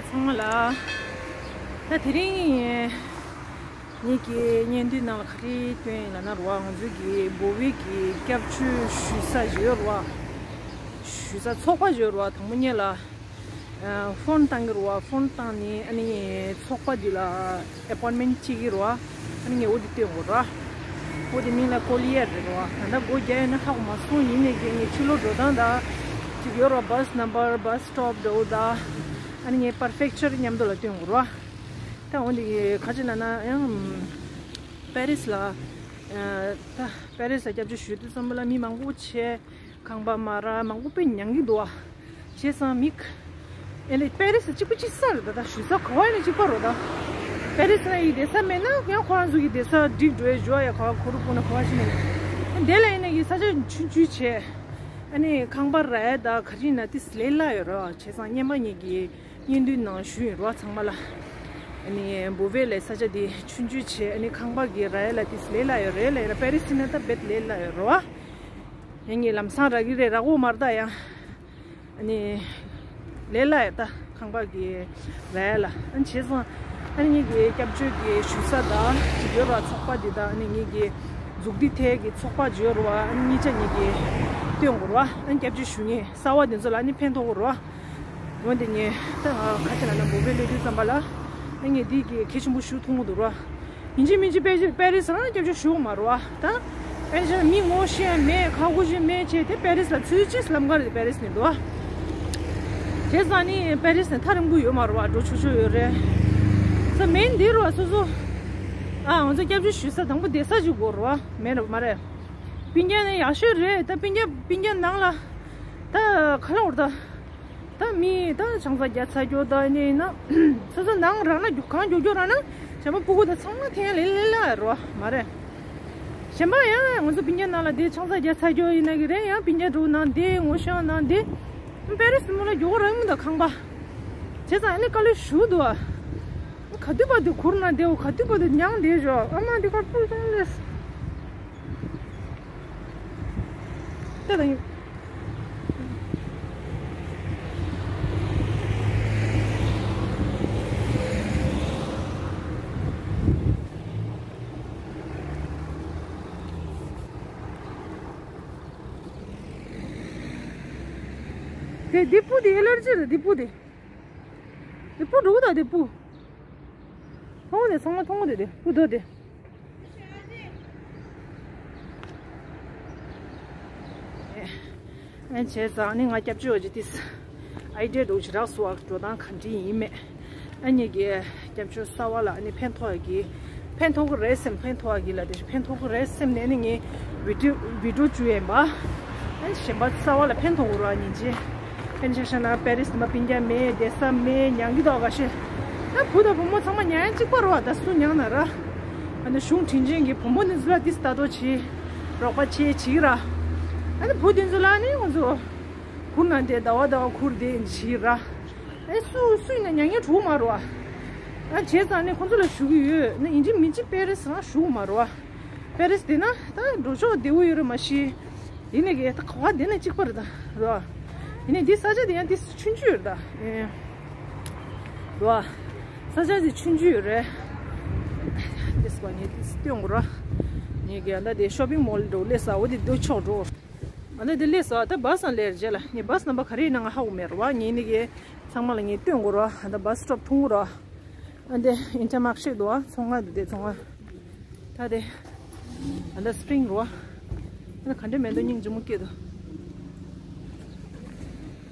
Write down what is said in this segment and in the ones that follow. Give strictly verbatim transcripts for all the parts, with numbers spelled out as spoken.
ཚང་མ་ལ། ད་དེ་རིང་ངེད་ཀྱི་བརྙན་འདུས་ནང་ལ་ག་རེ་སྟོན་ཡིན་ལབ་ན་རོ། ང་ཚོའི་གི་བོ་བེ་གི་སྐྱབས་བཅོལ་ཞུ་ས་ཞིག་ཡོད་རོ། ཞུ་ས་ཚོགས་པ་ཞིག་ཡོད་རོ། དང་པོ་ཉིད་ལ་ཕོན་བཏང་གི་རོ། ཕོན་བཏང་ནས་ཨ་ནི་ཚོགས་པ་འདི་ལ་ཨེ་པོན་མེན་ཊི་བྱེད་ཀྱི་རོ། ཨ་ནི་ངས་འོ་དེ་སྟོན་དགོས་རོ། འོ་དེ་མིང་ལ་ཀོ་ལི་ཡར་རེད་རོ། ད་ལྟ་སྒོ་རྒྱག་ཡོད་ན་ཧ་གོ་མ་སོང་། ཡིན་ནའི་གི་ངས་ཕྱི་ལོགས་འགྲོ་སྟངས་དང་ཅིག་ཡོད་རོ། བྷ་སི་ནམ་བར་བྷ་སི་སི་ཊོབ་འགྲོ་དང་ཨ་ནི་ངས་པར་ཕེག་ཅར་མཉམ་དུ་ལ་སྟོན་དགོས་རོ། ད་འོ་དེ་ག་ཅི་ལབ་ན་ཡང་པེ་རིས་ལ་ད་པེ་རིས་ལ་སྐྱབས་བཅོལ་ཞུ་དུས་ཙམ་པ་ལ་མི་མང་པོ་བྱས། ཁང་པ་མ་རག་མང་པོ་དཔེ་མྱང་གི་འདུག་ཨ། བྱས་ཙང་མིག་ཨེ་ལེ་པེ་རི་སི་གཅིག་པ་གཅིག་ས་རེད། ད་ད་ཞུ་ས་ག་བ་ཡིན་ན་གཅིག་པ་རོ། ད་པེ་རི་སི་ན་ཡི་བསྡད་ས་མེད་ན་ཡང་ཁོ་རང་ཚོ་གི་བསྡད་ས་འགྲིག་འགྲོ་ཡ་འཇོག་ཡ་ག་བ་ཁོ་རུ་སྤུ་ན་ག་བ་ཞིག་ནས་དེ་ལ་ཡིན་ན་གི་ས་ཆ་ཆུང་ཆུང་བྱས། ཨ་ནི་ཁང་པ་རག་ཡ་ད་ག་རེ་ཡིན་ན་ཏི་སི་ལས་སླ་ཡོད་རོ། བྱས་ཙང་སྔོན་མ་ངེད་ཀྱི་བརྙན་འདུས་ནང་ཞུས་ཡིན་རོ་ཚང་མ་ལ། ཨ་ནི་བོ་བེ་ལ་ས་ཆ་དེ་ཆུང་ཆུང་བྱས། ཨ་ནི་ཁང་པ་གི་རག་ཡ་ལ་ཏི་སི་ལས་སླ་ཡོད་རེད་ལ། ཡ་ལ་པེ་རི་སི་ན་ད་རྦད་ལས་སླ་ཡོད་རོ། ཡང་ངས་ལམ་སང་རག་གི་རེད། རག་གོ་མ་རེད་ད་ཡང་། ཨ་ནི་ལས་སླ་ཡོད་ད་ཁང་པ་གི་རག་ཡ་ལ། ཨ་ནི་བྱས་ཙང་ཨ་ནི་ངེད་ཀྱི་སྐྱབས་བཅོལ་གྱི་ཞུ་ས་དང་ཅིག་ཡོད་རོ། ཚོགས་པ་འདི་དང་ཨ་ནི་ངེད་ཀྱི་མཛུབ་ཐེལ་གྱི་ཚོགས་པ་ཅིག་ཡོད་རོ། ཨ་ནི་གཉིས་ཆ་ངེད་ཀྱི་སྟོན་དགོས་རོ། ཨ་ནི་སྐྱབས་བཅོལ་ཞུ་མཁན་གསར་པ་འདི་ཚོ་ལ་ཨ་ནི་ཕན་ཐོགས་དགོས་རོ། འོན་ཏེ་ངས་ད་ང་ཁ་ཆེ་ན་ན་བོ་བེ་སླེབས་དུས་ཙམ་པ་ལ་ཨ་ངས་འདི་གི་གལ་ཆེན་པོ་ཞུ་ཐུབ་ཀྱི་འདུག་ར། ཡིན་གཅིག་མིན་གཅིག་པེ་པེ་རི་སི་རང་སྐྱབས་བཅོལ་ཞུ་གི་མ་རེད་བ། ད་པེ་རི་སི་མི་ངོ་ཤེས་ཡ་མེད། ཁ་ཁུ་ཅིག་མེད་བྱས་ཏེ་པེ་རི་སི་ལ་ཚུད་ཅིག་ལམ་ཁ་རེད། པེ་རི་སི་ནས་འདུག་བ། བྱས་ཙང་ནི་པེ་རི་སི་ནས་ཐག་རིང་པོ་ཡོད་མ་རེད་བ། འགྲོ་ཆོག་ཆོག་ཡོད་རེད། ས་མིན་འདི་རུ་བ་སོ་སོ། ཨ་ང་ཚོ་སྐྱབས་བཅོལ་ཞུ་ས་དང་པོ་བསྡད་ས་ཅིག་དགོས་རེད་བ། མེད་རེད་མ་རེད། སྤུན་ཀྱག་ནི་ཡག་ཤོས་རེད། ད་སྤུན་ཀྱག་སྤུན་ཀྱག་ནང་ལ་ད་ག་ལ་འོར་ད། ད་མི་ད་ཆང་ས་རྒྱག་ཚར་རྒྱུ་ད་ནི་ཡིན་ན་སོ་སོ་ནང་རག་ན་རྒྱུ་གང་རྒྱུ་རྒྱུ་རག་ན་གཞན་པ་སྤུ་གུ་ད་ཚང་མ་འཐེན་ལེ་ལེ་ལ་རོ་མ་རེད། གཞན་པ་ཡང་ང་ཚོ་སྤུན་ཀྱག་ནང་ལ་དེ་ཆང་ས་རྒྱག་ཚར་རྒྱུ་ཡིན་ན་གི་རེད། ཡང་སྤུན་ཀྱག་འགྲོ་ནང་དེ་ངོ་ཤེས་ནང་དེ་པེ་རི་སི་མོ་ལ་རྒྱུ་གོ་རག་མི་འདུག་ཁང་པ། བྱས་ཙང་ཨ་ནི་དཀའ་ལས་ཞུ་འདུག་ཨ། ག་དུས་བར་དུ་གུར་ནང་བསྡད་འོ། ག་དུས་བར་དུ་མྱང་བསྡད་ཞོག་ཨ་མ་འདི་ཁར་སྤུ་སོང་ལས། ད་ད་ཡིན། དེ་འདི་སྤུ་དེ་ཨེ་ལར་ཇི་རེད། འདི་སྤུ་དེ། འདི་སྤུ་འགྲོ་གི་ད་འདི་སྤུ། མཐོང་དེ་ཚང་མ་མཐོང་དེ་དེ་སྤུ་དོ་དེ། ཨེ་བྱས་ཙང་ནི་ང་སྐྱབས་བཅོལ་བ་ཅིག་ཏིས་ཨའི་ཌི་ཡ་འདུག་ཅི་རག་སོ་ཨ། འགྲོ་སྟངས་ག་འདྲ་ཡིན་མེད། ཨ་ནི་གི་སྐྱབས་བཅོལ་གསར་པ་ལ་ཨ་ནི་ཕན་ཐོགས་ཡ་གི་ཕན་ཐོགས་གི་རེད་སེམས། ཕན་ཐོགས་ཡ་གི་ལ་དེ་ཕན་ཐོགས་གི་རེད་སེམས་ནས་ནི་ངས་བི་ཌིའོ་བི་ཌིའོ་བཅུག་ཡིན་པ། ཨ་ནི་གཞན་པ་གསར་པ་ལ་ཕན་ཐོགས་གི་རེད་ཨ་ནི་ཅི། ཨ་ནི་ཆ་བཞག་ན་པེ་རི་སི་ནས་མ་སྤུན་ཀྱག་མེད་བསྡད་ས་མེད་མྱང་གི་འདུག་ག་ཤེ། ད་བུ་དང་བུ་མོ་ཚང་མ་མྱང་ཡ་གཅིག་པ་རེད་བ། ད་སུ་མྱང་ན་ར། ཨ་ནི་གཞུང་དྲིན་ཅན་གྱི་བུ་མོ་འདི་ཚོ་ལ་ཏིས་ལྟ་རྟོག་བྱེད། རོགས་པ་བྱེད་བྱེད་ར། ཨ་ནི་བུ་འདི་ཚོ་ལ་ནི་ང་ཚོ་གུར་ནང་བསྡད་ཟླ་བ་ཟླ་བ་གུར་བསྡད་བྱེད་ར། ཨེ་སུ་སུ་ཡིན་ན་མྱ་ངན་གྲུ་མ་རུ་བ། ཨ་བྱས་ཙང་ནི་ཁོང་ཚོ་ལ་ཞུ་གི་ཡོད་ན་ཡིན་གཅིག་མིན་གཅིག་པེ་རི་སི་རང་ཞུ་གི་མ་རུ་བ། པེ་རི་སི་དེ་ན་ད་འགྲོ་ཕྱོགས་བདེ་བོ་ཡོད་རེད་མ་གཞི། ཡིན་ནའི་གི་ད་ག་བ་དེ་ན་གཅིག་པ་རེད་ད་རུ་བ། ཡིན་ནའི་འདི་ས་ཆ་དེ་ཡང་འདི་ཆུང་ཆུང་ཡོད་རེད་ད། ཨེ་རུ་བ། ས་ཆ་དེ་ཆུང་ཆུང་ཡོད་རེད། འདི་སི་པ་ངས་འདི་སི་སྟོན་དགོས་ར། ངས་གི་ཨ་ད་དེ་ཤོ་པིང་མོལ་འགྲོ་སླེབས་ས་འོ་དེ་སྡོད་ཆོག་འགྲོ། ཨ་ད་དེ་སླེབས་ས་ད་བ་སི་ནང་སླེབས་རྗེས་ལ་ངས་བ་སི་ནམ་བར་ག་རེ་ཡིན་ན་ང་ཧ་གོ་མེད་རེད་བ། ངས་ནི་གི་ཚང་མ་ལ་ངས་སྟོན་དགོས་རེད་བ། ཨ་ད་བ་སི་སི་ཊོབ་ཐུང་རེད་བ། ཨ་ད་ཨིན་ཊར་མར་ཤེཊ་འདུག་བ། ཚོང་ཁང་འདུག་དེ་ཚོང་ཁང་། ད་དེ་ཨ་ད་སི་པི་རིང་རེད་བ། ཨ་ད་ག་འདྲ་མེད་འདུག་སྙིང་རྗེ་མོ་སྐྱེས་འདུག་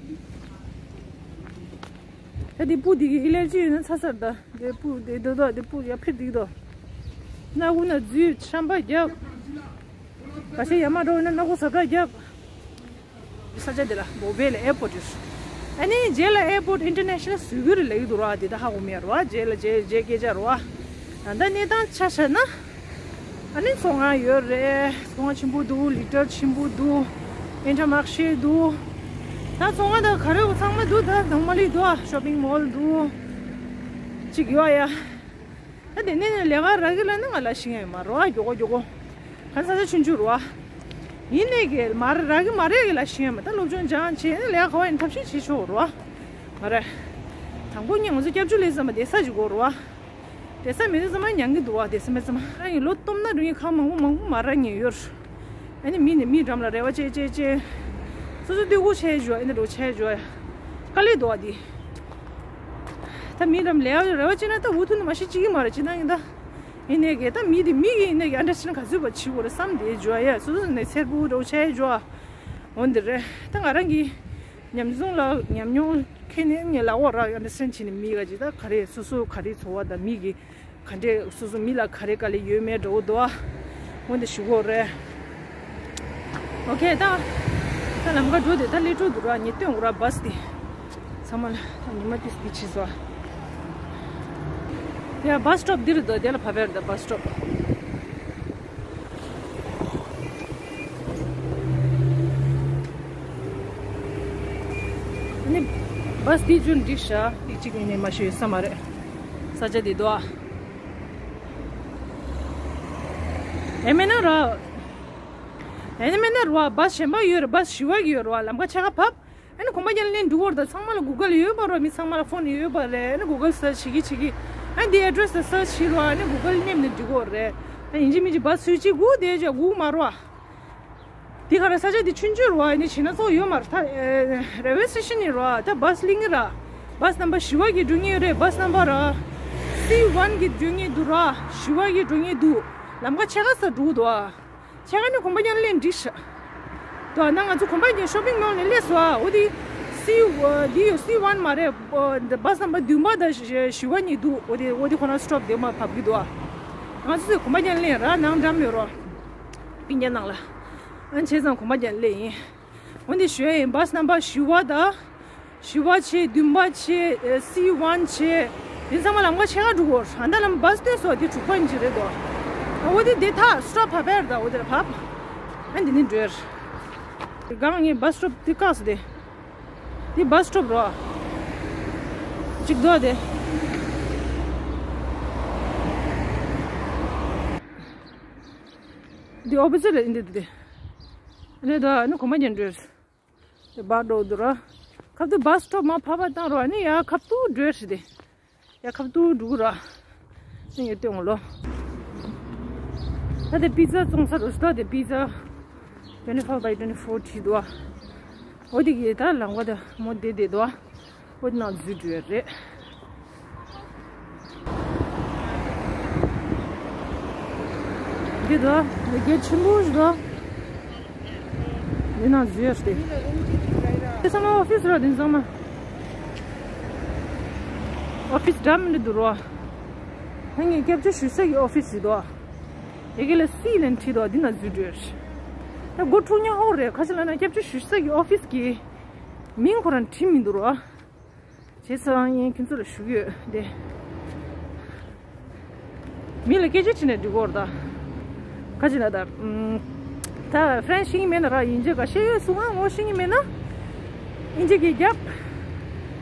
ད་དེ་སྤུ་དེ་གི་ཨེ་ལར་ཇི་ཡོད་ན་ཚ་ཚར་ད། དེ་སྤུ་དེ་དོ་དོ་དེ་སྤུ་ཡ་ཕིར་དེ་དོ། སྣ་ཁུག་ན་འཛུལ་ཤམ་པ་རྒྱབ། ག་ཤེད་ཡ་མ་འགྲོ་ན་སྣ་ཁུག་ཟ་ཁ་རྒྱབ། ས་ཆ་དེ་ལ་བོ་བེ་ལ་ཨེར་པོར་ཊི་ཡོད། ཨ་ནི་རྗེས་ལ་ཨེར་པོར་ཊི་ཨིན་ཊར་ནེ་ཤ་ནལ་བཟོ་གི་རེད་ལབ་ཀྱི་འདུག་ར། དེ་ད་ཧ་གོ་མེད་ར་བ། རྗེས་ལ་རྗེས་རྗེས་སྐད་ཆ་ར་བ། ད་ལྟ་གནས་སྟངས་ཆ་བཞག་ན། ཨ་ནི་ཚོང་ཁང་ཡོད་རེད། ཚོང་ཁང་ཆེན་པོ་འདུག་ལི་ཊལ་ཆེན་པོ་འདུག་ཨིན་ཊར་མར་ཤེཊ་འདུག་ད་ཚོང་ཁང་ད་ག་རེ་ཚང་མ་འདུག་ད་དང་མ་ལི་འདུག་ཤོ་པིང་མོལ་འདུག་ཅིག་ཡོད་ཡ། ད་དེ་ནས་ནས་ལས་ཀ་རག་གི་ལ་ནི་ང་ལ་ཤེས་ཡོད་མ་རེད་བ། མགྱོགས་པོ་མགྱོགས་པོ། གང་ས་ཆ་ཆུང་ཆུང་རེད་བ། ཡིན་ནའི་གི་མ་རེད་རག་གི་མ་རེད་གི་ལ་ཤེས་ཡོད་མ། ད་སློབ་སྦྱོང་སྦྱངས་བྱས་ནས་ལས་ཀ་ག་བ་ཡིན་ཐབས་ཤེས་བྱེད་ཆོག་རེད་བ། མ་རེད། དང་པོ་ཉིད་ང་ཚོ་སྐྱབས་བཅོལ་ལས་ཙམ་པ་བསྡད་ས་ཅིག་དགོས་རེད་བ། བསྡད་ས་མེད་ཙམ་པ་མྱང་གི་འདུག་བ། བསྡད་ས་མེད་ཙམ་པ་རང་གི་ལོ་སྟོང་ན་རུང་གི་ཁང་མང་པོ་མང་པོ་མ་རག་མཁན་ཡོད་རེད། ཨ་ནི་མི་ནི་མི་འགྲམ་ལ་རེ་བ་བྱེད་བྱེད་བྱེད། སོ་སོ་སྟོད་གུ་ཆད་འཇོག་ཨ་ནི་འགྲོ་ཆད་འཇོག་དཀའ་ལས་འདུག་བ་འདི། ད་མི་འགྲམ་ལས་རེ་བ་བྱེད་ན་ད་འུ་ཐུག་ནི་མ་ཤི་ཅིག་གི་མ་རེད་ཅི་ན་ཡིན་ད། ཡིན་ནའི་གི་ད་མི་དེ་མི་གི་ཡིན་ནའི་གི་ཨན་ཌར་སི་ཊེན་ག་ཚོད་པ་བྱེད་དགོས་རེད་བསམ་བསྡད་འཇོག་ཡ། སོ་སོ་ནས་འཚེར་པོ་འགྲོ་ཆད་འཇོག་འོ་འདི་རེད། ད་ང་རང་གི་ཉམས་མྱོང་ལ་ཉམས་མྱོང་ཁེ་ནས་ངས་ལ་འོག་རག་ཨན་ཌར་སི་ཊེན་བྱས་ནས་མི་ག་ཅིག་ད་ག་རེ་སོ་སོ་ག་རེ་ཚོར་བ་དང་མི་གི་ག་འདྲས་སོ་སོ་མི་ལ་ག་རེ་དཀའ་ལས་ཡོད་མེད་འདྲ་བོ་འདུག་ཨ། འོ་འདི་ཞུ་དགོས་རེད། ཨོ་ཁེ་ད། ད་ལམ་ཁ་འགྲོ་དེ་ད་སླེབས་འགྲོ་འདུག་ར། ངས་སྟོན་དགོས་ར་བྷ་སི་དེ། ཚང་མ་ལ་ད་ཉི་མ་ཏིས་ཏིས་ཕྱིན་སོང་། ཡ་བྷ་སི་སི་ཊོབ་འདིར་འདུག་དེ་ལ་བབས་པ་རེད་ད་བྷ་སི་སི་ཊོབ། ཨ་ནི་བྷ་སི་འདི་ཅུང་འགྲིག་ཤག་ཏིག་ཅིག་ཡིན་ནའི་མ་ཤེས་ཡོད་ས་མ་རེད། ས་ཆ་འདི་འདུག་ཨ། ཨེ་མེད་ན་ར། ཨེ་མེད་ན་ར་བྷ་སི་གཞན་པ་ཡོད་རེད། བྷ་སི་བཞི་པ་གི་ཡོད་རེད་བ། ལམ་ཁ་ཕྱེད་ཀ་བབས། ཨ་ནི་གོམ་པ་རྒྱག་ལེན་འགྲོ་གི་རེད་ད། ཚང་མ་ལ་གུ་གལ་ཡོད་པ་རེད། མི་ཚང་མ་ལ་ཕོན་ཡོད་པ་རེད། ཨ་ནི་གུ་གལ་སར་ཆི་བྱེད་ཀྱི་བྱེད་ཀྱི། ཨ་ནི་འདི་ཨེ་ཌི་རེ་སི་དེ་སར་ཆི་བྱེད་རོགས། ཨ་ནི་གུ་གལ་མནན་ནས་འགྲིག་གི་རེད། ཨ་ཡིན་གཅིག་མིན་གཅིག་བྷ་སི་སུ་ཅིག་སྒུག་བསྡད་ཀྱང་སྒུག་མ་རོགས། འདི་ག་རེ་ས་ཆ་འདི་ཆུང་ཆུང་རེད་བ། ཨ་ནི་བྱས་ན་ཚོགས་ཡོད་མ་རེད་ད། རེལ་ཝེ་སི་ཊེ་ཤན་ནི་རེད་བ། ད་བྷ་སི་ལེན་གྱི་ར། བྷ་སི་ནམ་བར་བཞི་པ་གི་འགྲོ་མཁན་ཡོད་རེད། བྷ་སི་ནམ་བར་ར། སི་ཝན་གི་འགྲོ་མཁན་འདུག་ར། བཞི་པ་གི་འགྲོ་མཁན་འདུག་ལམ་ཁ་ཕྱེད་ཀ་སར་འགྲོ་གི་འདུག་ཨ། ཕྱེད་ཀ་ནི་གོམ་པ་རྒྱག་ལེན་འགྲིག་ཤག་ད་ནང་ང་ཚོ་གོམ་པ་རྒྱག་ཤོ་པིང་མོལ་ནས་སླེབས་སོང་ཨ། འོ་དེ་སི་འདི་ཡོད་སི་ཝན་མ་རེད། བྷ་སི་ནམ་བར་བདུན་པ་དང་བཞི་པ་གཉིས་འདུག་འོ་དེ་འོ་དེ་ཁོ་ན་སི་ཊོབ་དེ་མར་བབས་ཀྱི་འདུག་ཨ། ང་ཚོ་ཚོས་གོམ་པ་རྒྱག་ལེན་ར་ནང་འགྲམ་ཡོད་རོགས། སྤུན་ཀྱག་ནང་ལ། ཨ་བྱས་ཙང་གོམ་པ་རྒྱག་ལེན་ཡིན། འོ་དེ་ཞུ་ཡ་ཡིན། བྷ་སི་ནམ་བར་བཞི་པ་དང་། བཞི་པ་བྱས། བདུན་པ་བྱས། སི་ཝན་བྱས། དེ་ཚང་མ་ལམ་ཁ་ཕྱེད་ཀ་འགྲོ་གི་རེད། ཨ་ད་ལམ་བྷ་སི་སྟོན་སོང་། དེ་དྲུག་པ་ཡིན་གྱི་རེད་དོ། ཨ་འོ་དེ་དེ་ཐག་སི་ཊོབ་བབས་པ་རེད་ད། འོ་དེ་ལ་བབས། ཨ་འདི་ནས་འགྲོ་ཡ། སྒང་ངས་བྷ་སི་སི་ཊོབ་དེ་བཀག་སོང་དེ། དེ་བྷ་སི་སི་ཊོབ་རེད། གཅིག་འདུག་དེ། དེ་ཨོ་པོ་ཟིཊ་རེད་འདི་དེ། ཨ་ནི་ད་ཨ་ནི་གོམ་པ་རྒྱག་འགྲོ་ཡ། དེ་བར་འགྲོ་འདུག་ར། ཁ་ཐུག་བྷ་སི་སི་ཊོབ་མར་བབས་པ་བཏང་རོགས། ཨ་ནི་ཡར་ཁ་ཐུག་འགྲོ་ཡ་ཞིག་དེ། ཡར་ཁ་ཐུག་འགྲོ་གི་ར། ཨ་ནི་ཡར་སྟོན་གོ་ལོ། ད་དེ་པི་ཛ་བཙོང་ས་རེད་ད། དེ་པི་ཛ་twenty four by twenty four བྲིས་འདུག་ཨ། འོ་དེ་གི་ད་ལམ་ཁ་ད་མོ་བསྡད་བསྡད་འདུག་ཨ། འོ་དེ་ནང་འཛུལ་འགྲོ་ཡ་རེད། འདི་དོ། འདི་གལ་ཆེན་པོ་ཞིག་དོ། འདི་ནང་འཛུལ་ཡ་སྟེ། དེ་ཚང་མ་ཨོ་ཕིས་ར། དེ་ཚང་མ་ཨོ་ཕིས་འདྲ་མི་འདྲ་འདུག་རོ། ད་ངས་སྐྱབས་བཅོལ་ཞུ་ས་གི་ཨོ་ཕིས་ཞིག་དོ། ཡ་གི་ལ་སི་ལན་བྲིས་དོ། འདི་ནང་འཛུལ་འགྲོ་ཡ་རེད། ད་སྒོ་འཁྲུག་ཉག་ཧོ་རེད། ཁ་ཅིག་ལ་ན་སྐྱབས་བཅོལ་ཞུ་ས་གི་ཨོ་ཕིས་གི་མིང་ཁོ་རང་བྲིས་མི་འདུག་རོ། བྱས་ཙང་ངས་ཁྱེད་ཚོ་ལ་ཞུ་གི་ཡོད་དེ། མི་ལ་སྐད་ཆ་དྲིས་ན་འགྲིག་གོ་ར་ད། ག་ཅི་ན་ད། ད་ཧྥ་རན་སི་ཤེས་ཀྱི་མེད་ན་ར། དབྱིན་ཇི་ག་ཤེས་ཡོད་སུ་ང་ངོ་ཤེས་ཀྱི་མེད་ན། དབྱིན་ཇི་གི་རྒྱབ།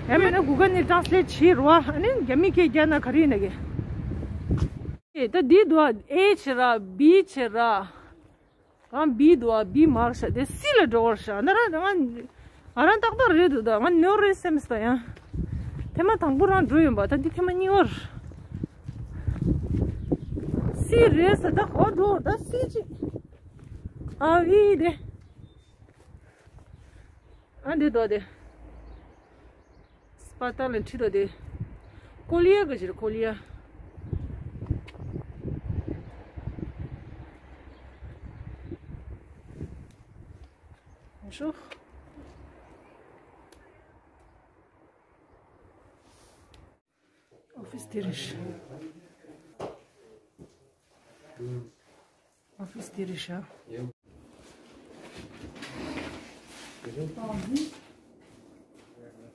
ཡང་མེད་ན་གུ་གལ་ནས་ཊེ་རན་སི་ལེཊ་བྱེད་རོགས། ཨ་ནི་རྒྱ་མི་སྐད་རྒྱག་ན་ག་རེ་ཡིན་ན་གི། ཨེ་ད་འདི་འདུག་ཨ། ཨེ་བྱེད་ར་བི་བྱེད་ར། གང་བི་འདུག་ཨ། བི་མར་ཤ་དེ་སི་ལ་འགྲོ་བར་ཤ་ན་ར། ང་ང་རང་ཏག་ཏག་རེད་འདུག་ད་ང་ནོར་རེད་སེམས་ད་ཡང་། ཐེངས་མ་དང་པོ་རང་འགྲོ་ཡོང་པ། ད་འདི་ཐེངས་མ་གཉིས་པར། སི་རེད་ས་ད་གོ་འགྲོ་ད་སི་ཅི། ཨ་བི་དེ། ཨ་འདི་འདུག་དེ། སྤ་ཏ་ལ་ཁྲིད་དོ་དེ། ཀོ་ལི་ཡ་གི་ཅིར་ཀོ་ལི་ཡ། ཤོ། ཨོ་ཕིས་དེ་རེད་ཤག་ཨོ་ཕིས་དེ་རེད་ཤག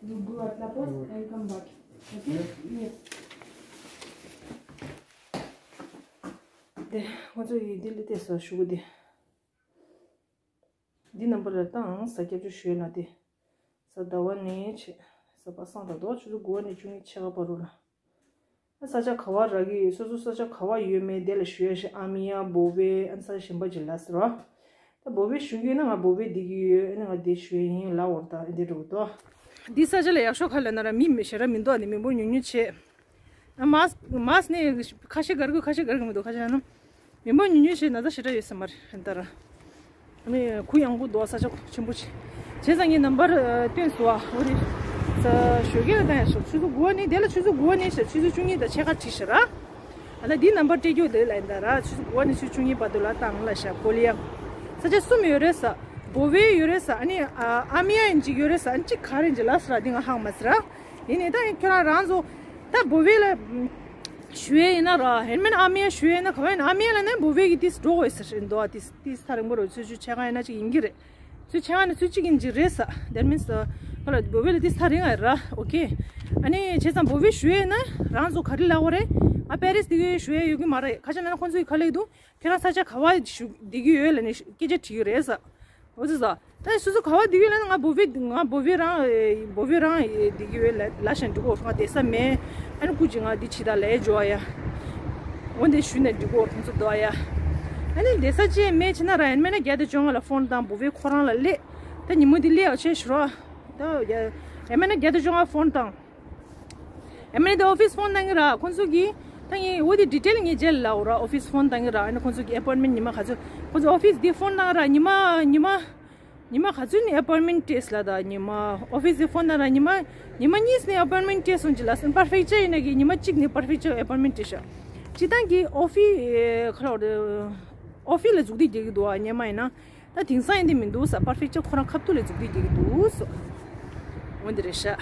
Vous go à la poste and come back. Okay? Yes. དེ་ང་ཚོ་ཡི་ལྡི་ལི་དེ་སོ་ཞུ་གི་དེ། འདི་ནམ་བར་ལ་བཏང་ས་སྐྱབས་བཅོལ་ཞུ་ཡ་ལ་དེ། ས་ཟླ་བ་ནས་བྱས། ས་པ་སངས་དང་རྡོ་ཆུ་ཚོད་དགུ་པ་ནས་བཅུ་གཉིས་ཕྱེད་ཀ་བར་རུ་ལ། ས་ཆ་ག་བ་རག་གི་ཡོད། སོ་སོ་ས་ཆ་ག་བ་ཡོད་མེད་དེ་ལ་ཞུ་ཡ་ཞིག་ཨ་མི་ཡ་བོ་བེ་ཨན་ས་གཞན་པ་ཅིག་ལ་ཟེར་བ། ད་བོ་བེ་ཞུ་གི་ཡོད་ན་ང་བོ་བེ་བསྡད་ཀྱི་ཡོད། ཨ་ནི་ང་དེ་ཞུ་ཡ་ཡིན་ལ་འོར་ད་ཨེ་འདྲ་འགྲོ་གི་འདུག་འདི་ས་ཆ་ལ་ཡག་ཤོས་ག་ལ་ན་ར་མི་མི་ཞེ་དྲག་མི་འདུག་ཨ་ནི་མི་འབོར་ཉུང་ཉུང་བྱས། ཨ་མཱས་མཱས་ནི་ཁ་ཤས་གར་དགོས་ཁ་ཤས་གར་གི་མི་འདུག་ཁ་ཤས་ན་མི་འབོར་ཉུང་ཉུང་བྱས་ན་ཚ་ཞེ་དྲག་ཡོད་ས་མ་རེད་ད་ར། ཨ་ནི་གུ་ཡངས་པོ་འདུག་ས་ཆ་ཆེན་པོ་ཆེ། བྱས་ཙང་ངས་ནམ་བར་སྟོན་སོང་ཨ། འོ་རེད། ས་ཞོགས་ཀས་ལ་བཏང་ཡ་ཞོག་ཆུ་ཚོད་དགུ་པ་ནས་དེ་ལ་ཆུ་ཚོད་དགུ་པ་ནས་ཞག་ཆུ་ཚོད་བཅུ་གཉིས་དང་ཕྱེད་ཀ་བྲིས་ཤག་ར། ཨ་ད་འདི་ནམ་བར་སྤྲད་རྒྱུ་ལས་ལ་ཡིན་ད་ར། ཆུ་ཚོད་དགུ་པ་ནས་ཆུ་ཚོད་བཅུ་གཉིས་བར་དུ་ལ་བཏང་ལ་ཤ་ཀོ་ལི་ཡ། ས་ཆ་གསུམ་ཡོད་རེད་ས། བོ་ཝེ་ཡོད་རེད་ས། ཨ་ནི་ཨ་ཨ་མི་ཡ་ཡིན་གཅིག་ཡོད་རེད་ས། ཨ་ནི་གཅིག་ག་རེ་ཡིན་གཅིག་ལབ་ས་ར། འདི་ང་ཧ་གོ་མ་སོང་ར། ཡིན་ནའི་ད་ཁྱོད་རང་རང་ཚོ་ད་བོ་ཝེ་ལ་ཞུ་ཡས་ཡིན་ན་ར། ཡིན་མིན་ཨ་མི་ཡ་ཞུ་ཡས་ཡིན་ན་ག་བ་ཡིན་ཨ་མི་ཡ་ལ་ནི་བོ་ཝེ་གི་ཏིས་འགྲོ་དགོས་ས་རེད་འདུག་ཨ་ཏིས་ཏིས་ཐག་རིང་པོ་རེད། ཆུ་ཚོད་ཕྱེད་ཀ་ཡིན་ན་གཅིག་ཡིན་གྱི་རེད། ཚུལ་ཆེ་བ་ནི་ཚུལ་གཅིག་ཡིན་གྱི་རེད་ས། That means ཁོ་ལ་བོ་ཝེ་ལ་ཏིས་ཐག་རིང་ཨ་ར། ཨོ་ཁེ། ཨ་ནི་བྱས་ཙང་བོ་ཝེ་ཞུ་ཡས་ན་རང་ཚོ་ག་རེ་ལབ་དགོས་རེད། ང་པེ་རིས་བསྡད་ཀྱི་ཡོད་ཞུ་ཡས་ཡོད་ཀྱི་མ་རེད། ཁ་ཤས་ན་ཁོང་ཚོ་གི་ག་ལབ་ཀྱི་འདུག་ཁྱོད་རང་ས་ཆ་ག་བ་ཞུ་བསྡད་ཀྱི་ཡོད་ལབ་ནས་སྐད་ཆ་དྲིས་ཀྱི་རེད་ས། འོ་ཙི་ས། ད་སོ་སོ་ག་བ་བསྡད་ཀྱི་ཡོད་ལབ་ན་ང་བོ་ཝེ་ང་བོ་ཝེ་རང་བོ་ཝེ་རང་བསྡད་ཀྱི་ཡོད་ལབ་ལབ་བཞིན་འགྲོ་གི་ང་བསྡད་ས་མེད། ཨ་ནི་སྐུ་མཁྱེན་ང་འདི་ཕྱི་ད་ལས་འཇོག་ཡ། འོ་འདི་ཞུས་ནས་འགྲོ་གི་ཁོང་ཚོ་འདུག་ཡ། ཨ་ནི་བསྡད་ས་ཅིག་མེད་བྱས་ན་ར། ཡིན་མིན་ན་བརྒྱ་དང་བཅོ་ལྔ་ལ་ཕོན་བཏང་བོ་ཝེ་ཁོ་རང་ལ་སླེབས། ད་ཉིན་མོ་འདི་སླེབས་ཡག་བྱས་ཞུ་རོགས། ད་ཡ་ཡིན་མིན་ན་བརྒྱ་དང་བཅོ་ལྔ་ཕོན་བཏང་། ཡིན་མིན་ན་ད་ཨོ་ཕིས་ཕོན་བཏང་གི་ར། ཁོང་ཚོ་གིས་ད་ངས་འོ་དེ་ཌི་ཊེལ་ངས་རྗེས་ལ་ལབ་ར། ཨོ་ཕིས་ཕོན་བཏང་གི་ར། ཨ་ནི་ཁོང་ཚོ་གིས་ཨེ་པོའིན་མེན་ཊི་ཉི་མ་ག་ཚོད། ཁོང་ཚོ་ཨོ་ཕིས་འདི་ཕོན་བཏང་ར། ཉི་མ་ཉི་མ་ཉི་མ་ག་ཚོད་ནས་ཨེ་པོའིན་མེན་ཊི་ཊེསཊ་ལ། ད་ཉི་མ་ཨོ་ཕིས་འདི་ཕོན་བཏང་ར། ཉི་མ་ཉི་མ་གཉིས་ནས་ཨེ་པོའིན་མེན་ཊི་ཊེསཊ་སོང་ཅི་ལ་སོང་། པར་ཕེག་ཅར་ཡིན་ན་གི་ཉི་མ་གཅིག་ནས་པར་ཕེག་ཅར་ཨེ་པོའིན་མེན་ཊི་ཊེསཊ་ཤག་སྤྱིར་བཏང་གི་ཨོ་ཕི་ཁ་ལོ་ཨོ་ཕི་ལ་མཛུབ་ཐེལ་རྒྱག་གི་འདུག་ཨ། སྔོན་མ་ཡིན་ན། ད་དེང་སང་ཡིན་དེ་མི་འདུག་ས། པར་ཕེག་ཅར་ཁོ་རང་ཁ་ཐུག་ལ་མཛུབ་ཐེལ་རྒྱག་གི་འདུག་སོ། འོ་འདི་རེད་ཤག་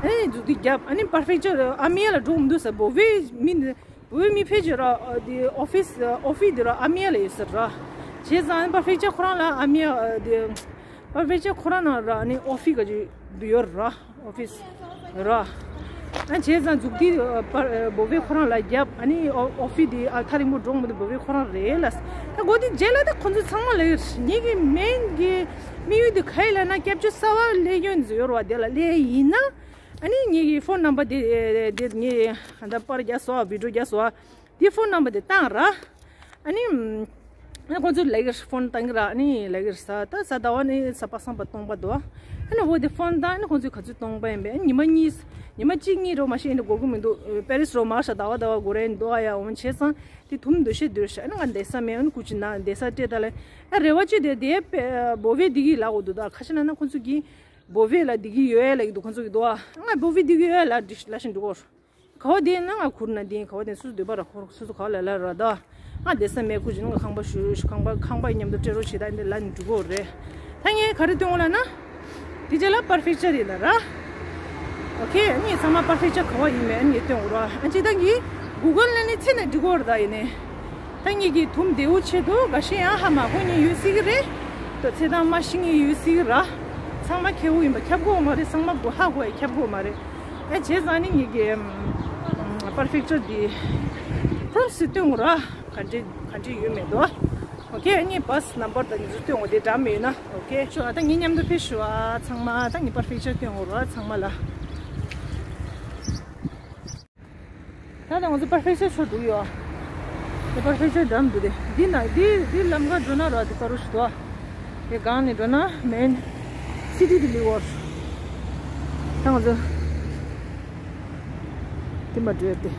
ཨ་ནི་མཛུབ་ཐེལ་རྒྱབ། ཨ་ནི་པར་ཕེག་ཅར་ཨ་མི་ཡ་ལ་འགྲོ་མི་འདུག་ས། བོ་ཝེ་མི་བོ་ཝེ་མི་ཕེབས་ཀྱི་ར། ཨ་དེ་ཨོ་ཕིས་ཨོ་ཕིས་དེ་ར་ཨ་མི་ཡ་ལ་ཡོད་ས་ར། བྱས་ཙང་ཨ་ནི་པར་ཕེག་ཅར་ཁོ་རང་ལ་ཨ་མི་ཡ་ཨ་དེ་པར་ཕེག་ཅར་ཁོ་རང་ནང་ར། ཨ་ནི་ཨོ་ཕིས་ག་ཅིག་འདུག་ཡོད་ར། ཨོ་ཕིས་ར། ཨ་བྱས་ཙང་མཛུབ་ཐེལ་ཨ་པར་ཨ་བོ་ཝེ་ཁོ་རང་ལ་རྒྱབ། ཨ་ནི་ཨོ་ཨོ་ཕིས་དེ་ཨ་ཐག་རིང་པོ་འགྲོ་མི་འདུག་བོ་ཝེ་ཁོ་རང་རེད་ལ། ད་གོ་དེ་རྗེས་ལ་ད་ཁོ་ཚོ་ཚང་མ་ལ་ངེད་ཀྱི་མེན་གྱི་དམིགས་ཡུལ་དེ་ག་ཡིན་ལབ་ན། སྐྱབས་བཅོལ་གསར་པ་སླེབས་ཡོད་ཡོད་ར་བ། དེ་ལ་སླེབས་ཡིན་ན་ཨ་ནི་ངེད་ཀྱི་ཕོན་ནམ་བར་དེ་དེ་ངས་ད་པར་རྒྱག་སོང་། བི་ཌི་ཡོ་རྒྱག་སོང་། དེ་ཕོན་ནམ་བར་དེ་བཏང་ར། ཨ་ནི། ཨ་ཁོང་ཚོས་ལབ་ཀྱི་རེད། ཕོན་བཏང་གི་ར། ཨ་ནི་ལབ་ཀྱི་རེད་ས། ད་གཟའ་ཟླ་བ་ནི་གཟའ་པ་སངས་པ་སྟོང་པ་འདུག་ཨ་ནི་འོ་དེ་ཕོན་བཏང་། ཨ་ནི་ཁོང་ཚོས་ག་ཚོད་སྟོང་པ་ཡིན་པས། ཨ་ནི་ཉི་མ་གཉིས་ཉི་མ་གཅིག་གཉིས་རོ་མ་ཤེས་ཡིན་འགྲོ་གི་མི་འདུག་པེ་རིས་རོ་མར་ཤག་ཟླ་བ་ཟླ་བ་འགོར་ཡིན་འདུག་ཨ་ཡ་འོ་བྱས་ཙང་དེ་དུམ་འདུ་ཤེས་འདུག་ཤག་ཨ་ནི་ང་བསྡད་ས་མེད། ཨ་ནི་སྐུ་མཁྱེན་ན་བསྡད་ས་སྤྲད་ད་ལེ། ཨ་རེ་བ་ཅིག་དེ་དེ་བོ་ཝེ་བསྡད་ཀྱི་ལབ་དགོས་འདུག་ད་ཁ་ཤས་ན་ན་ཁོང་ཚོ་གིས་བོ་ཝེ་ལ་བསྡད་ཀྱི་ཡོད་ལབ་ཀྱི་འདུག་ཁོང་ཚོ་གིས་འདུག་ཨ་ང་བོ་ཝེ་བསྡད་ཀྱི་ཡོད་ལབ་ལབ་བཞིན་འགྲོ་གོ་ག་བ་དེ་ན་ང་ཁུར་ན་དེ་ག་བ་དེ་སུ་འདོད་པ་ར། ཁོ་སུ་སུ་ག་བ་ལ་ལ་ར། ད་ང་བསྡད་ས་མེད། ཁུ་ཅི་ན་ང་ཁང་པ་ཞུ་ཁང་པ་ཁང་པ་མཉམ་དུ་སྤྲད་རོགས་བྱེད། ད་འདི་ལ་ནི་འགྲོ་གོ་རེད། ད་ངས་ག་རེ་སྟོན་འོ་ལ་ན། དེ་རྗེས་ལ་པར་ཕེག་ཅར་ཡིན་ལ་ར། ཨོ་ཁེ། ངས་ཚང་མ་པར་ཕེག་ཅར་ག་བ་ཡིན་མེད་ངས་སྟོན་འོ་ར། ཨ་ཅི་ད་གི་གུ་གལ་ལ་ནི་ཚེ་ན་འགྲིག་གོ་ར། ད་ཡིན་ནི་ད་ངས་གི་དུམ་བདེ་བོ་ཆེད་དུ་འགའ་ཤས་ཡང་ཧ་མ་གོ་མཁན་ཡོད་སྲིད་ཀྱི་རེད། ད་ཚེ་དང་མ་ཤི་མཁན་ཡོད་སྲིད་ཀྱི་ར། ཚང་མ་ཁེ་བོ་ཡིན་པ་ཁྱབ་གོ་མ་རེད། ཚང་མ་གོ་ཧ་གོ་ཡ་ཁྱབ་གོ་མ་རེད། ཨེ་བྱས་ཙང་ནི་ངེད་ཀྱི་པར་ཕེག་ཅར་འདི་ཕྲོམ་སི་སྟོན་དགོས་ར། ག་འདྲ་ག་འདྲ་ཡོད་མེད་དོ། ཨོ་ཁེ། ཨ་ནི་བྷ་སི་ནམ་བར་དང་ངེད་ཚོ་སྟོན་དགོས། དེ་འདྲ་མེད་ན་ཨོ་ཁེ། ཤོ་ཨ་ད་ངེད་མཉམ་དུ་ཕེབས་ཤོག་ཨ། ཚང་མ་ད་ངེད་པར་ཕེག་ཅར་སྟོན་དགོས་ར་ཚང་མ་ལ། ད་ལྟ་ང་ཚོ་པར་ཕེག་ཅར་ཕྱོགས་འགྲོ་གི་ཡོད། དེ་པར་ཕེག་ཅར་འགྲམ་འདུག་སྟེ། འདི་ན་འདི་འདི་ལམ་ཁ་འགྲོ་ན་ར་འདི་ཀ་རུ་ཞིག་འདུག་ཨ། དེ་སྒང་ནས་འགྲོ་ན་མེན་སི་ཊི་དེ་ལི་བོར། ད་ང་ཚོ་འདི་མ་འགྲོ་ཡ་དེ།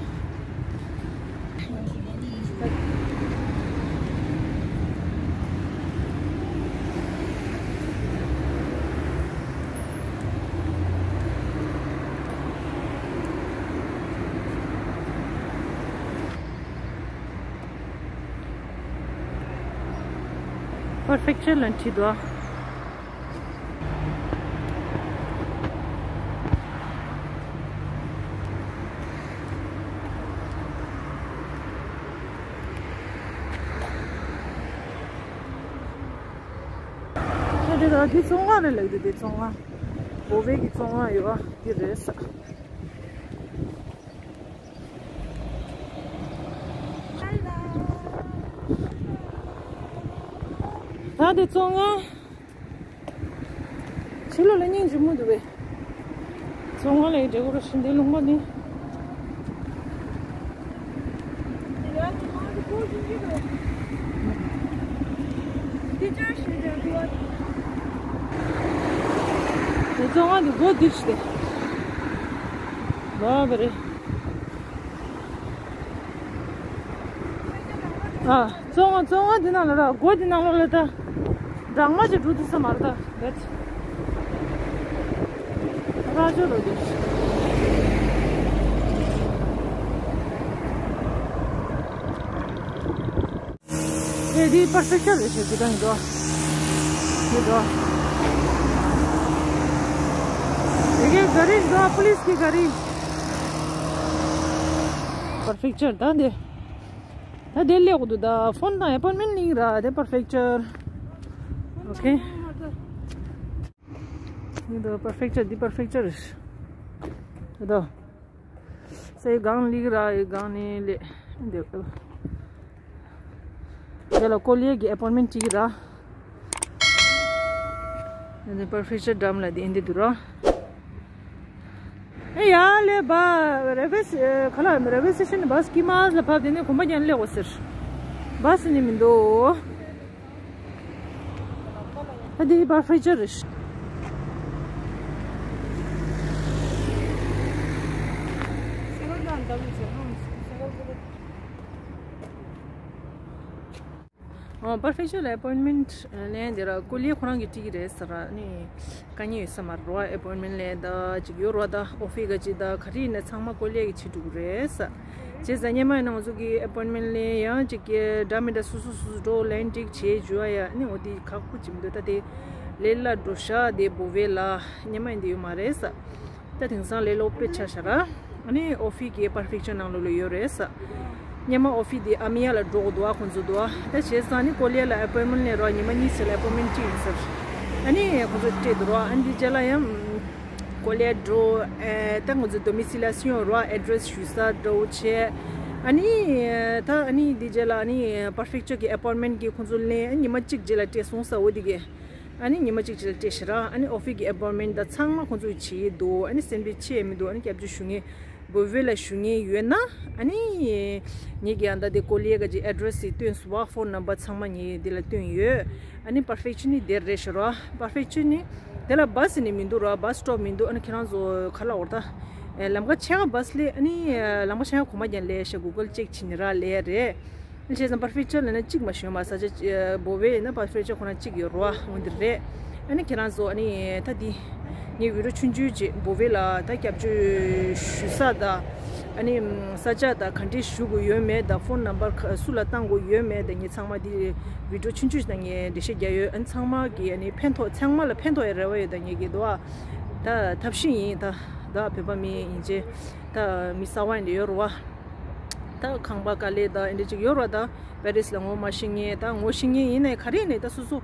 པར་ཕེག་ཅར་ལ་འཁྲིད་དོ། ད་དེ་ད་དེ་བཙོན་ཁང་རེད་ལབ་འདུག་དེ་བཙོན་ཁང་། བོ་ཝེ་གི་བཙོན་ཁང་ཡོད་པ་དེ་རེད་ས། ད་དེ་བཙོན་ཁང་། ཕྱི་ལོགས་ལ་སྙིང་རྗེ་མོ་འདུག་པས། བཙོན་ཁང་ལ་ཡི་འདྲེ་གོ་ར་ཤིན་ཏེ་ལུང་པ་ནི། དེ་ བཙོན་ཁང་འདི་སྒོ་འདི་ཞིག་སྟེ། ལོག་པ་རེད། ཨ། བཙོན་ཁང་བཙོན་ཁང་འདི་ནང་ལ་ར། སྒོ་འདི་ནང་ལོགས་ལ་ད། སྦྲང་མ་ཅིག་འགྲོ་ཐུབ་ས་མ་རེད་ད། རེད། ར་ཅོ་ལོ་འདི། ཨེ་འདི་པར་ཕེག་ཅར་རེད་ཤག་འདི་ག་ཡིན་འགྲོ། འདི་འགྲོ། དེ་གའི་ག་རི་འགྲོ། པུ་ལིས་ཀྱི་ག་རི། པར་ཕེག་ཅར་ད་འདི། ད་དེ་སླེབས་འདུག་ད་ཕོན་དང་ཨེ་པོན་མེན་ཊི་གླེང་ར། དེ་པར་ཕེག་ཅར། ཨོ་ཁེ། འདི་ད་པར་ཕེག་ཅར། འདི་པར་ཕེག་ཅར་རེད། འདི་ད། སའི་སྒང་ལི་ར། ཡི་སྒང་ནས་ལེ། འདི། དེ་ལ་ཀོ་ལི་ཡ་གི་ཨེ་པོན་མེན་ཊི་བྲིས་ར། འདི་པར་ཕེག་ཅར་འགྲམ་ལ་འདི་འདི་འདུག་ར། ཨེ་ཡ་ལེ་བ། རེལ་ཝེ་སི། ཁ་ལ་རེལ་ཝེ་སི་ཊེ་ཤན་བྷ་སི་ཀི་མ་ལ་བབས། དེ་ནས་གོམ་པ་རྒྱག་སླེབས་འོ་ཟེར། བྷ་སི་ནི་མི་འདུག་ཨ་དེ་པར་ཕེག་ཅར་རེད། ཨོ། པར་ཕེག་ཅར་ལ་ཨེ་པོན་མེན་ཊི་ལེན་དེ་ར། ཀོ་ལི་ཡ་ཁོ་རང་གིས་བྲིས་ཀྱི་རེད་ཟེར་ར། ནི་དཀའ་ངལ་ཡོད་ས་མ་རེད། ཨེ་པོན་མེན་ཊི་ལེན་ད་ཅིག་ཡོད་ར། ད་ཨོ་ཕི་ག་ཅིག་ད་ག་རེ་ཡིན་ན་ཚང་མ་ཀོ་ལི་ཡ་གིས་བྱེད་འགྲོ་གི་རེད་ཟེར། བྱས་ཙང་སྔོན་མ་ཡིན་ན་ང་ཚོ་གིས་ཨེ་པོན་མེན་ཊི་ལེན་ཡང་ཅིག་གི་འདྲ་མི་འདྲ་སོ་སོ་སོ་སོ་འགྲོ། ལན་ཅིག་བྱས་འཇུ་བ་ཡ། ནི་འོ་དེ་ཁག་པོ་ཅིག་མི་འདུག་ད་དེ་ལས་སླ་འགྲོ་ཤག་དེ་བོ་ཝེ་ལ་སྔོན་མ་ཡིན་དེ་ཡོད་མ་རེད་ཟེར། ད་དེང་སང་ལས་སླ་པོ་དཔེ་ཆགས་ཤག་ར། ཨ་ནི་ཨོ་ཕི་གི་པར་ཕེག་ཅར་ནང་ལོགས་ལ་ཡོད་རེད་ཟེར། སྔོན་མ་ཨོ་ཕི་དེ་ཨ་མི་ཡ་ལ་འགྲོ་དགོས་འདུག་ཨ། ཁོང་ཚོ་འདུག་ཨ། ད་བྱས་ཙང་ནི་ཀོ་ལི་ཡ་ལ་ཨེ་པོན་མེན་ཊི་ལེན་རོགས། ཉི་མ་གཉིས་ཙམ་ལ་ཨེ་པོན་མེན་ཊི་བྲིས་ཡིན་ཟེར། ཨ་ནི་ཁོང་ཚོ་སྤྲད་འདུག་ར། ཨ་ནི་འདི་རྗེས་ལ་ཡང་ཀོ་ལི་ཡ་འགྲོ། ཨེ་ད་ང་ཚོ་ཌོ་མི་སི་ལ་སི་ཡོང་རོགས། ཨེ་ཌི་རེ་སི་ཞུ་ས་འདྲ་བོ་བྱས། ཨ་ནི་ད་ཨ་ནི་འདི་རྗེས་ལ་ཨ་ནི་པར་ཕེག་ཅར་གི་ཨེ་པོན་མེན་ཊི་གི་ཁོང་ཚོ་ལེན། ཨ་ནི་ཉི་མ་གཅིག་རྗེས་ལ་སྤྲད་སོང་ཟེར། འོ་དེ་གས། ཨ་ནི་ཉི་མ་གཅིག་ཅིག་ལ་སྤྲད་ཤག་ར། ཨ་ནི་ཨོ་ཕི་གི་ཨེ་པོན་མེན་ཊི་ད་ཚང་མ་ཁོང་ཚོས་བྱེད་ཀྱི་འདུག་ཨ་ནི་སེམས་ཁྲལ་བྱེད་ཡས་མི་འདུག་ཨ་ནི་སྐྱབས་བཅོལ་ཞུ་མཁན། བོ་ཝེ་ལ་ཞུ་མཁན་ཡོད་ན། ཨ་ནི་ངེད་ཀྱིས་ཨ་ད་དེ་ཀོ་ལི་ཡ་ག་ཅིག་ཨེ་ཌི་རེ་སི་སྟོན་སོང་བ། ཕོན་ནམ་བར་ཚང་མ་ངེད་འདི་ལ་བཏོན་ཡོད། ཨ་ནི་པར་ཕེག་ཅར་ནི་དེར་རེད་ཤག་ར། པར་ཕེག་ཅར་ནི་དེ་ལ་བྷ་སི་ནི་མི་འདུག་ར། བྷ་སི་སི་ཊོབ་མི་འདུག་ཨ་ནི་ཁྱེད་རང་ཚོ་ག་ལ་འོར་ད། ཨེ་ལམ་ཁ་ཕྱེད་ཀ་བྷ་སི་སླེབས། ཨ་ནི་ལམ་ཁ་ཕྱེད་ཀ་གོམ་པ་རྒྱག་སླེབས་ཤག་གུ་གལ་ཅེག་བྱས་ནས་ར་སླེབས་རེད། བྱས་ཙང་པར་ཕེག་ཅར་ལབ་ན་གཅིག་མ་ཞོན་པ། ས་ཆ་བོ་ཝེ་ཡིན་ན་པར་ཕེག་ཅར་ཁོ་ན་གཅིག་ཡོད་རེད་བ། འོ་འདི་རེད། ཨ་ནི་ཁྱེད་རང་ཚོ་ཨ་ནི་ད་འདི་ངའི་བི་ཌི་ཡོ་ཆུང་ཆུང་ཅིག་བོ་ཝེ་ལ་ད་སྐྱབས་བཅོལ་ཞུ་ས་དང་། ཨ་ནི་ས་ཆ་དང་ག་འདྲས་ཞུ་དགོས་ཡོད་མེད་དང་། ཕོན་ནམ་བར་ག་སུ་ལ་བཏང་དགོས་ཡོད་མེད་དང་། ངས་ཚང་མ་འདི་བི་ཌི་ཡོ་ཆུང་ཆུང་ཞིག་དང་ངས་འགྲེལ་བཤད་རྒྱག་ཡོད། ཨ་ནི་ཚང་མ་གི་ཨ་ནི་ཕན་ཐོགས། ཚང་མ་ལ་ཕན་ཐོགས་ཡ་རེ་བ་ཡོད། ད་ངས་གི་འདུག་ཨ། ད་ཐབས་ཤེས་ཡིན། ད་ད་བོད་པ་མི་ཡིན་ཅེ། ད་མི་གསར་བ་ཡིན་དེ་ཡོད་རེད་བ། ད་ཁང་པ་དཀའ་ལས་དང་འདི་འདྲ་ཅིག་ཡོད་རེད་བ། ད་པེ་རིས་ལ་ངོ་མ་ཤེས་མཁན། ད་ངོ་ཤེས་མཁན་ཡིན་ནའི་ག་རེ་ནས་ད་སོ་སོ་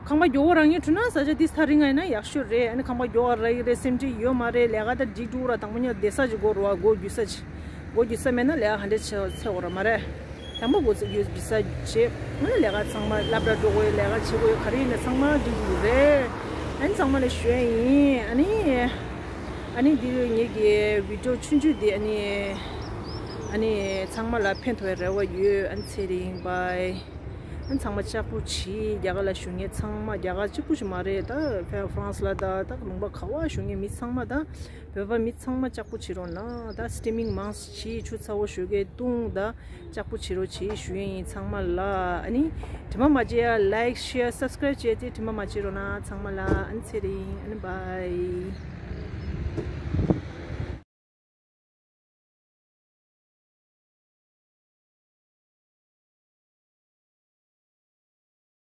ཁང་པ་མགྱོགས་པོ་རག་མཁན་བྱུང་ན། ས་ཆ་དེ་ཐག་རིང་ང་ཡིན་ན་ཡག་ཤོས་རེད། ཨ་ནི་ཁང་པ་མགྱོགས་པོ་རག་གི་རེད་སེམས་ཁྲལ་ཡོད་མ་རེད། ལས་ཀ་ད་འགྲིག་འགྲོ་ར། དང་པོ་ཉིད་བསྡད་ས་ཅིག་དགོས་རེད་བ། སྒོ་རྒྱུ་ས་ཅིག་སྒོ་རྒྱུ་ས་མེད་ན་ལས་ཀ་ག་འདྲས་བྱེད་འཚོལ་དགོས་ར་མ་རེད། དང་པོ་སྒོ་རྒྱུ་ས་བྱེད། ཨ་ནི་ལས་ཀ་ཚང་མ་སློབ་གྲྭ་འགྲོ་དགོས་ཡོད། ལས་ཀ་བྱེད་དགོས་ཡོད། ག་རེ་ཡིན་ན་ཚང་མ་འགྲིག་འགྲོ་གི་རེད། ཨ་ནི་ཚང་མ་ལ་ཞུ་ཡ་ཡིན། ཨ་ནི། ཨ་ནི་འདི་ངེད་ཀྱི་བི་ཌི་ཡོ་ཆུང་ཆུང་འདི་ཨ་ནི། ཨ་ནི་ཚང་མ་ལ་ཕན་ཐོགས་ཡ་རེ་བ་ཡོད། ཨ་ནི་ཚེ་རིང་བྷའི། ཨ་ནི་ཚང་མ་ལྕགས་པོ་བྱེད། རྒྱ་གར་ལ་བཞུགས་མཁན་ཚང་མ། རྒྱ་གར་གཅིག་པུ་ཞིག་མ་རེད། ད་ཧྥ་རན་སི་ལ་ད་ད་ལུང་པ་ག་པར་བཞུགས་མཁན་མི་ཚང་མ། ད་བོད་པ་མི་ཚང་མ་ལྕགས་པོ་བྱེད་རོགས་གནང་། ད་སི་ཊི་མིང་མང་ཙམ་བྱེད། ཆུ་ཚ་པོ་ཞོགས་ཀས་བཏུང་། ད་ལྕགས་པོ་བྱེད་རོགས་བྱེད་ཞུ་ཡས་ཡིན་ཚང་མ་ལ། ཨ་ནི་དྲི་མ་མ་བརྗེད་ཡ། ལའིཀ་ཤེར་སབ་སི་ཀ་རའིབ་བྱས་ཏེ་དྲི་མ་མ་བརྗེད་རོགས་གནང་ཚང་མ་ལ། ཨ་ནི་ཚེ་རིང་། ཨ་ནི་བྷའི།